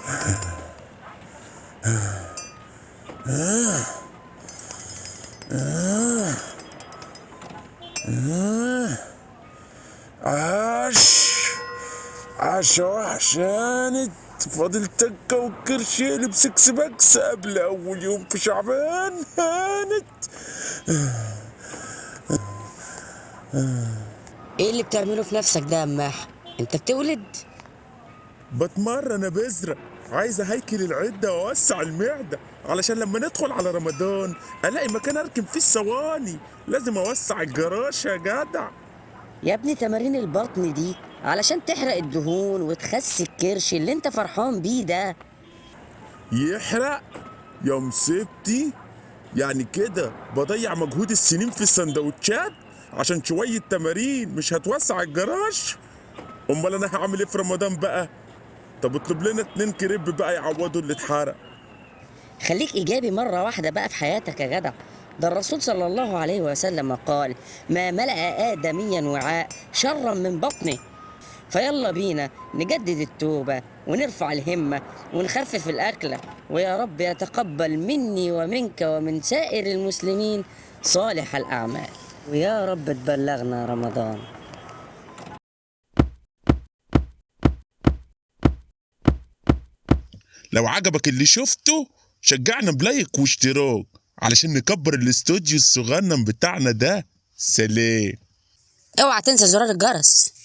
عاش عاش وحشانت، فاضل تكة والكرش يقلب six packs قبل أول يوم في شعبان. هانت. ايه اللي بتعمله في نفسك ده يا ماح؟ انت بتولد؟ بتمرن يا بذرة، عايز هيكل العدة وأوسع المعدة علشان لما ندخل على رمضان ألاقي مكان أركن فيه الصواني. لازم أوسع الجراش يا جدع. يا ابني تمارين البطن دي علشان تحرق الدهون وتخسي الكرش اللي انت فرحان بيه ده. يحرق يا مصيبتي، يعني كده بضيع مجهود السنين في السندوتشات عشان شوية تمارين مش هتوسع الجراج؟ امال انا هعمل ايه في رمضان بقى؟ طب اطلب لنا 2 كريب بقى يعوضوا اللي اتحرق. خليك ايجابي مرة واحدة بقى في حياتك يا جدع. ده الرسول صلى الله عليه وسلم قال: ما ملأ آدميا وعاء شرا من بطنه. فيلا بينا نجدد التوبة ونرفع الهمة ونخفف الأكلة، ويا رب يتقبل مني ومنك ومن سائر المسلمين صالح الأعمال، ويا رب تبلغنا رمضان. لو عجبك اللي شفته شجعنا بلايك واشتراك علشان نكبر الاستوديو الصغنن بتاعنا ده. سلام. اوعى تنسى زرار الجرس.